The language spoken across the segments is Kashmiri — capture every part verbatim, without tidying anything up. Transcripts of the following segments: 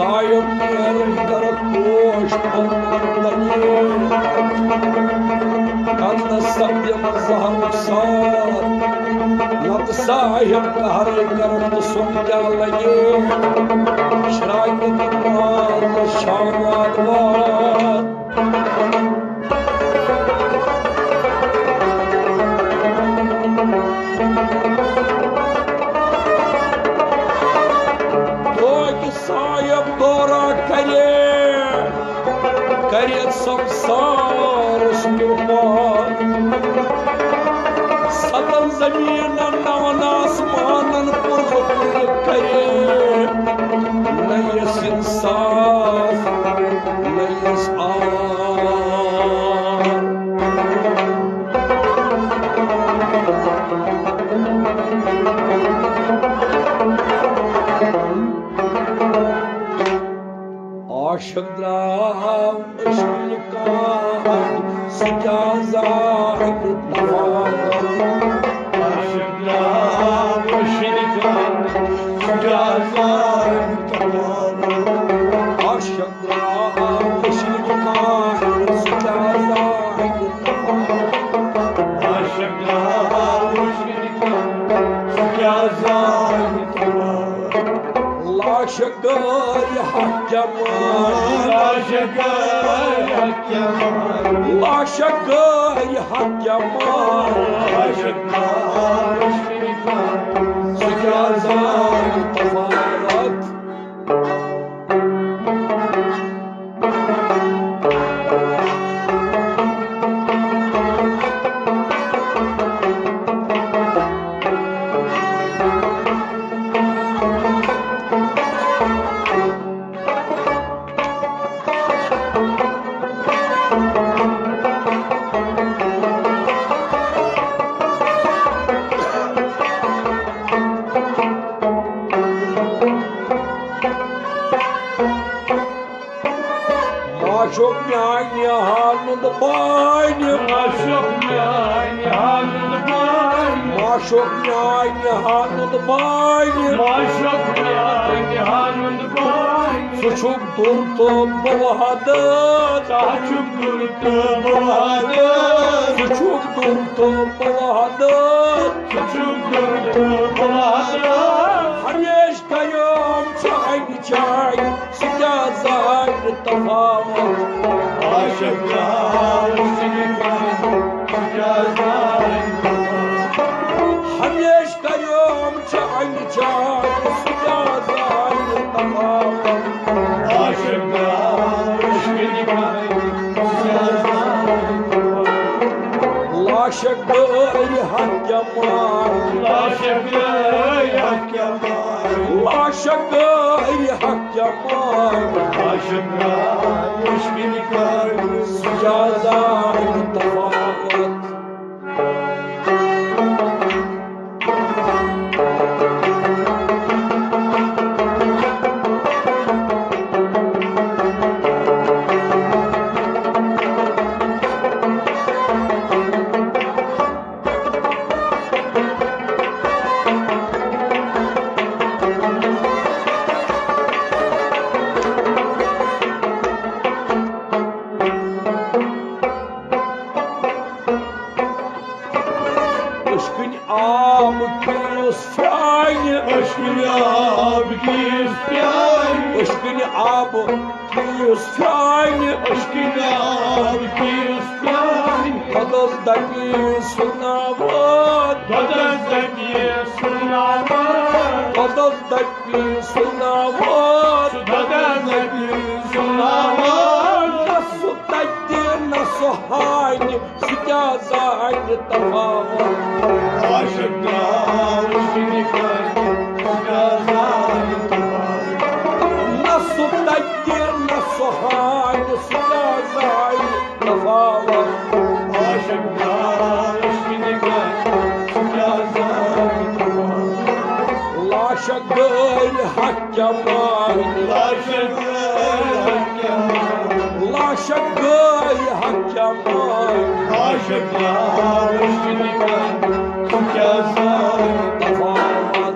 سایَم نیرن کر پوش پھۄلن تنی۔ کنس سپدیم زہرُک سار۔ نتہٕ صاحب قہرے کرن تہٕ سُم کیٛاہ لگے۔ شراکت مال شامات وات۔ توکہِ صاحب دورہ کرے، کرے سمسارس کرپا۔ ستن زمینن نون آسمانن پرزٕ پرزٕ کرے۔ نہ یس انصاف، نہ یس آ۔ عاشق درٛاو مُشکِل کامہِ، سُہ کیٛاہ زانہِ تمام۔ عاشق درٛاو مُشکِل کامہِ، سُہ کیٛاہ زانہِ تمام۔ عاشق درٛاو مُشکِل کامہِ، سُہ کیٛاہ زانہِ تمام۔ عاشق درٛاو مُشکِل کامہِ، سُہ کیٛاہ زانہِ تمام۔ لاشہٕ گٲرۍ حق جمال۔ لاشہٕ گٲرۍ حق جمال۔ لاشہٕ گٲرۍ حق جمال۔ لاشہٕ گٲرۍ حق جمال۔ سُہ کیٛاہ زانہِ تفاوت۔ معشوق میانہِ ہانُد بانہِ۔ معشوق میانہِ ہانُد بانہِ۔ معشوق میانہِ ہانُد بانہِ۔ معشوق میانہِ ہانُد بانہِ۔ ژٕ چھُکھ دوٚر تہٕ بہٕ وحدت۔ ژٕ چھُکھ دوٚر تہٕ بہٕ وحدت۔ ژٕ چھُکھ دوٚر تہٕ بہٕ وحدت۔ ژٕ چھُکھ دوٚر تہٕ بہٕ وحدت۔ ہمیشہٕ قیام چھُ اَکہِ جایہِ۔ سُہ کیٛاہ زانہِ تفاوت؟ عاشق درٛاو مُشکِل کامہِ، سُہ کیٛاہ زانہِ تفاوت؟ ہمیشہٕ قیام چھُ اَکہِ جایہِ، سُہ کیٛاہ زانہِ تفاوت؟ عاشق درٛاو مُشکِل کامہِ، سُہ کیٛاہ زانہِ تفاوت؟ لاشہٕ گٲرۍ حق جمال۔ لاشہٕ گٲرۍ حق جمال۔ لاشہٕ گٲرۍ حق جمال۔ لاشہٕ گٲرۍ مُشکِل کامہِ، سُہ کیٛاہ زانہِ تفاوت۔ أچھ کِنۍ آب کِس پیانہِ۔ أچھ کِنۍ آب کِس پیانہِ۔ أچھ کِنۍ آب کِس پیانہِ۔ أچھ کِنۍ آب کِس پیانہِ۔ دۄدس دَگہِ سُہ ناوت۔ دۄدس دَگہِ سُہ ناوت۔ دۄدس دَگہِ سُہ ناوت۔ دۄدس دَگہِ سُہ ناوت۔ نہ سُہ تَتہِ نہ سُہ ہانہِ۔ سُہ کیٛاہ زانہِ تفاوت؟ عاشق درٛاو مُشکِل کامہِ، سُہ کیٛاہ زانہِ تفاوت؟ نہ سُہ تَتہِ نہ سُہ ہانہِ، سُہ کیٛاہ زانہِ تفاوت؟ عاشق درٛاو مُشکِل کامہِ، سُہ کیٛاہ زانہِ تفاوت؟ لاشہٕ گٲرۍ حق جمال۔ لاشہٕ گٲرۍ حق جمال۔ لاشہٕ گٲرۍ حق جمال۔ عاشق درٛاو مُشکِل کامہِ، سُہ کیٛاہ زانہِ تفاوت؟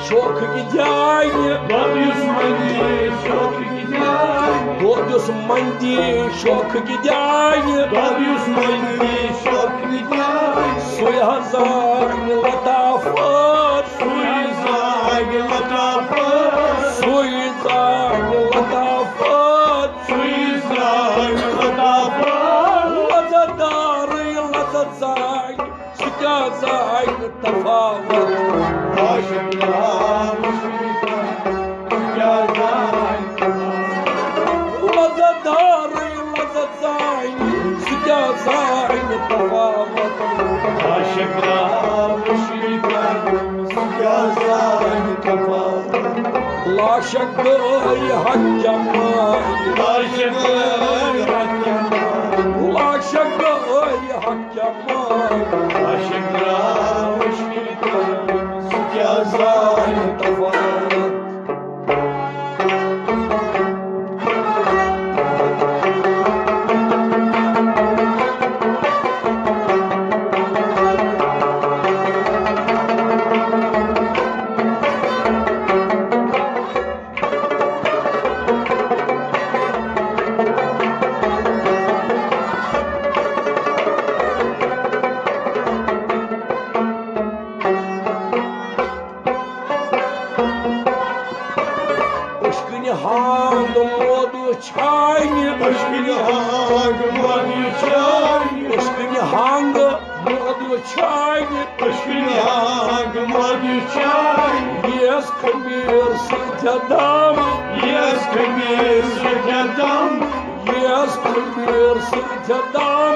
شوخہٕ کہِ جایہِ۔ دۄد یُس مندی شوخہٕ کہِ جایہِ۔ دۄد یُس مندی شوخہٕ کہِ جایہِ۔ دۄد یُس مندی شوخہٕ کہِ جایہِ۔ سُے حظ زانہِ لطافت۔ سُے زانہِ لطافت۔ سُے زانہِ لطافت۔ سُے زانہِ لطافت۔ لذت دارٕے لذت زانہِ۔ سُہ کیٛاہ زانہِ تفاوت؟ عاشق درا مُشرِکن، سُہ کیٛاہ زانہِ تفاوت؟ لذت دارٕے لذت زانہِ، سُہ کیٛاہ زانہِ تفاوت؟ عاشق درا مُشرِکن، سُہ کیٛاہ زانہِ تفاوت؟ لاشک گٔے حق جمال۔ لاشک گٔے حق جمال۔ لاشک گٔے حق جمال۔ عاشق درا مُشرِکن، سُہ کیٛاہ زانہِ تفاوت؟ أچھ کِنۍ ہانٛگ مودٕ چھانہِ۔ أچھ کِنۍ ہانٛگ مودٕ چھانہِ۔ أچھ کِنۍ ہانٛگ مودٕ چھانہِ۔ أچھ کِنۍ ہانٛگ مودٕ چھانہِ۔ یِیَس خمیٖر سۭتۍ دم۔ یِیَس خمیٖر سۭتۍ دم۔ یِیَس خمیٖر سۭتۍ دم۔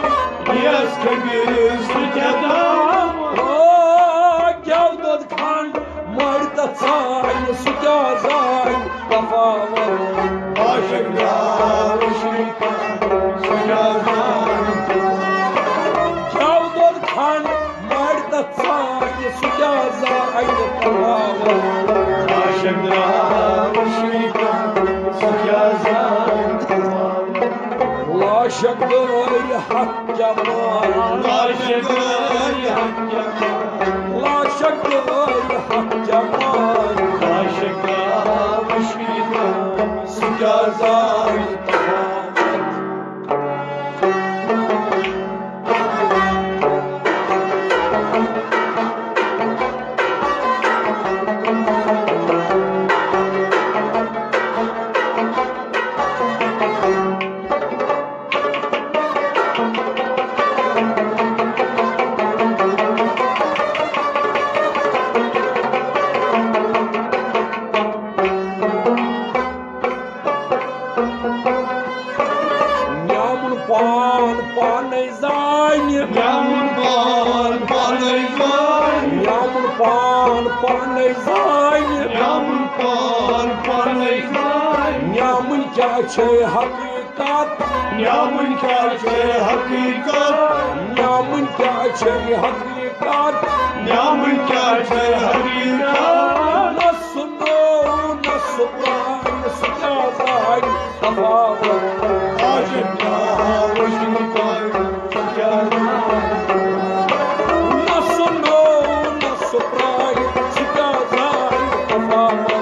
یِیَس خمیٖر سۭتۍ دم۔ آ، گٮ۪و دۄد کھنٛڈ مَرِ تہٕ ژانہِ، سُہ کیٛاہ زانہِ تفاوت؟ عاشق درا مُشرِکن، سُہ کیٛاہ زانہِ تفاوت؟ گٮ۪و دۄد کھنٛڈ مَرِ تہٕ ژانہِ، سُہ کیٛاہ زانہِ تفاوت؟ عاشق درا مُشرِکن، سُہ کیٛاہ زانہِ تفاوت؟ لاشک گٔے حق جمال۔ لاشک گٔے حق جمال۔ لاشک گٔے حق جمال۔ عاشق درا مُشرِکن، سُہ کیٛاہ زانہِ تفاوت؟ نیامُن پان پانے زانہِ۔ نیامُن پان پانے زانہِ۔ نیامُن پان پانے زانہِ۔ نیامُن پان پانے زانہِ۔ نیامٕنۍ کیٛاہ چھے حقیٖقت؟ نیامٕنۍ کیٛاہ چھے حقیٖقت؟ نیامٕنۍ کیٛاہ چھے حقیٖقت؟ نیامٕنۍ کیٛاہ چھے حقیٖقت؟ نہ سُہ نوٚو، نہ سُہ پرٛون، سُہ کیٛاہ زانہِ تفاوت؟ عاشق درا مُشرِکن، سُہ کیٛاہ زانہِ؟ نہ سُہ نوٚو، نہ سُہ پرٛون، سُہ کیٛاہ زانہِ تفاوت؟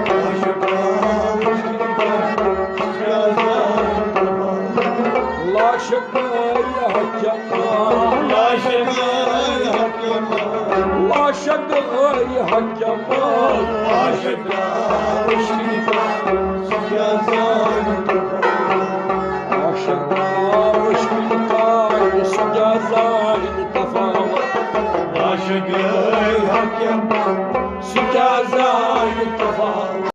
عاشق درا مُشرِکن، سُہ کیٛاہ زانہِ تفاوت؟ لاشک گٔے حق جمال۔ لاشک گٔے حق جمال۔ لاشک گٔے حق جمال۔ عاشق درا مُشرِکن، سُہ کیٛاہ زانہِ تفاوت؟ عاشق درا مُشرِکن، سُہ کیٛاہ زانہِ تفاوت؟ عاشق گٔے حق جمال۔ سُہ کیٛاہ زانہِ تفاوت؟